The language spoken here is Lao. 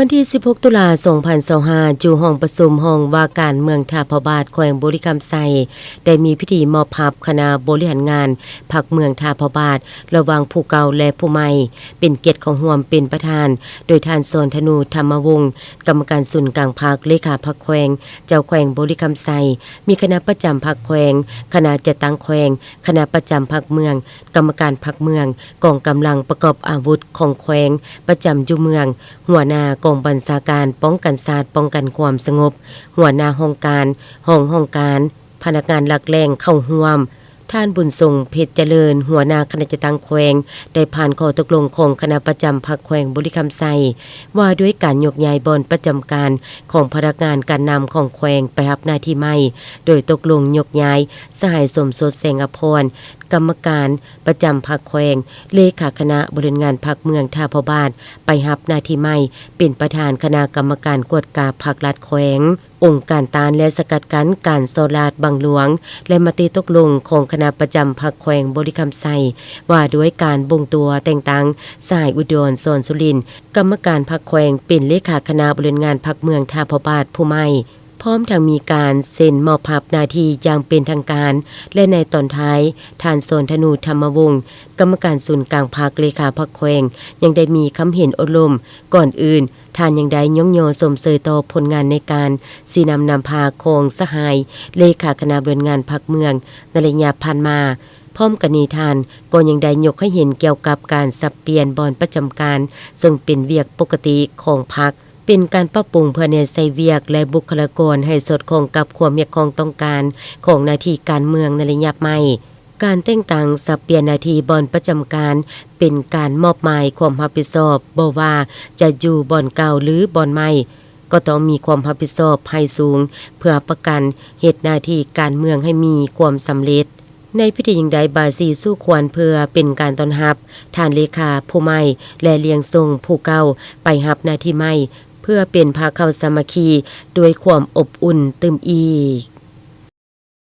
ວັນທີສິບຫົກ ຕຸລາ ສອງພັນຊາວຫ້າ ຢູ່ຫ້ອງປະຊຸມຫ້ອງວ່າການເມືອງທ່າພະບາດ ແຂວງບໍລິຄຳໄຊ ໄດ້ມີພິທີມອບຮັບຄະນະບໍລິຫານງານພັກເມືອງທ່າພະບາດ ລະຫວ່າງຜູ້ເກົ່າ ແລະ ຜູ້ໃໝ່ ເປັນກຽດເຂົ້າຮ່ວມເປັນປະທານ ໂດຍທ່ານ ສອນທະນູ ທຳມະວົງ ກຳມະການສູນກາງພັກ, ເລຂາພັກແຂວງ, ເຈົ້າແຂວງບໍລິຄຳໄຊ, ມີຄະນະປະຈຳພັກແຂວງ, ຄະນະຈັດຕັ້ງແຂວງ, ຄະນະປະຈຳພັກເມືອງ, ກຳມະການພັກເມືອງ, ກອງກຳລັງປະກອບອາວຸດຂອງແຂວງປະຈຳຢູ່ເມືອງ, ຫົວໜ້າກອງບັນຊາການປ້ອງກັນຊາດ, ປ້ອງກັນຄວາມສະຫງົບ, ຫົວໜ້າຫ້ອງການ, ຮອງຫ້ອງການ, ພະນັກງານຫຼັກແຫຼ່ງເຂົ້າຮ່ວມ. ທ່ານ ບຸນສົງ ເພັດຈະເລີນ ຫົວໜ້າຄະນະຈັດຕັ້ງແຂວງ ໄດ້ຜ່ານຂໍ້ຕົກລົງຂອງຄະນະປະຈຳພັກແຂວງບໍລິຄຳໄຊ ວ່າດ້ວຍການຍົກຍ້າຍບ່ອນປະຈຳການຂອງພະນັກງານການນຳຂອງແຂວງໄປຮັບໜ້າທີ່ໃໝ່, ໂດຍຕົກລົງຍົກຍ້າຍສະຫາຍ ສົມສົດ ແສງອະພອນ ກຳມະການປະຈຳພັກແຂວງ, ເລຂາຄະນະບໍລິຫານງານພັກເມືອງທ່າພະບາດ ໄປຮັບໜ້າທີ່ໃໝ່ເປັນປະທານຄະນະກຳມະການກວດກາພັກລັດແຂວງ, ອົງການຕ້ານ ແລະ ສະກັດກັ້ນການສໍ້ລາດບັງຫຼວງ ແລະ ມະຕິຕົກລົງຂອງຄະນະປະຈຳພັກແຂວງບໍລິຄຳໄຊ ວ່າດ້ວຍການບົ່ງຕົວແຕ່ງຕັ້ງສະຫາຍ ອຸດອນ ສອນສຸລິນ ກຳມະການພັກແຂວງ ເປັນເລຂາຄະນະບໍລິຫານງານພັກເມືອງທ່າພະບາດຜູ້ໃໝ່. ພ້ອມທັງມີການເຊັນມອບຮັບໜ້າທີ່ຢ່າງເປັນທາງການ ແລະ ໃນຕອນທ້າຍ, ທ່ານ ສອນທະນູ ທຳມະວົງ ກຳມະການສູນກາງພັກ, ເລຂາພັກແຂວງ ຍັງໄດ້ມີຄຳເຫັນໂອ້ລົມ. ກ່ອນອື່ນ, ທ່ານຍັງໄດ້ຍ້ອງຍໍຊົມເຊີຍຕໍ່ຜົນງານໃນການຊີ້ນຳນຳພາຂອງສະຫາຍເລຂາຄະນະບໍລິຫານງານພັກເມືອງໃນໄລຍະຜ່ານມາ. ພ້ອມກັນນີ້, ທ່ານກໍຍັງໄດ້ຍົກໃຫ້ເຫັນກ່ຽວກັບການສັບປ່ຽນບ່ອນປະຈຳການ, ເຊິ່ງເປັນວຽກປົກກະຕິຂອງພັກ. ເປັນການປັບປຸງເພື່ອແນໃສ່ວຽກ ແລະ ບຸກຄະລາກອນໃຫ້ສອດຄ່ອງກັບຄວາມຮຽກຮ້ອງຕ້ອງການຂອງໜ້າທີ່ການເມືອງໃນໄລຍະໃໝ່. ການແຕ່ງຕັ້ງສັບປ່ຽນໜ້າທີ່ບ່ອນປະຈຳການ ເປັນການມອບໝາຍຄວາມຮັບຜິດຊອບ, ບໍ່ວ່າຈະຢູ່ບ່ອນເກົ່າ ຫຼື ບ່ອນໃໝ່, ກໍຕ້ອງມີຄວາມຮັບຜິດຊອບໃຫ້ສູງ ເພື່ອປະກັນເຮັດໜ້າທີ່ການເມືອງໃຫ້ມີຄວາມສຳເລັດ. ໃນພິທີຍິ່ງໃຫຍ່ບາສີສູ່ຂວັນ ເພື່ອເປັນການຕ້ອນຮັບທ່ານເລຂາຜູ້ໃໝ່ ແລະ ລຽງສົ່ງຜູ້ເກົ່າໄປຮັບໜ້າທີ່ໃໝ່ ເພື່ອເປັນພາເຂົ້າສາມັກຄີດ້ວຍຄວາມອົບອຸ່ນຕື່ມອີກ.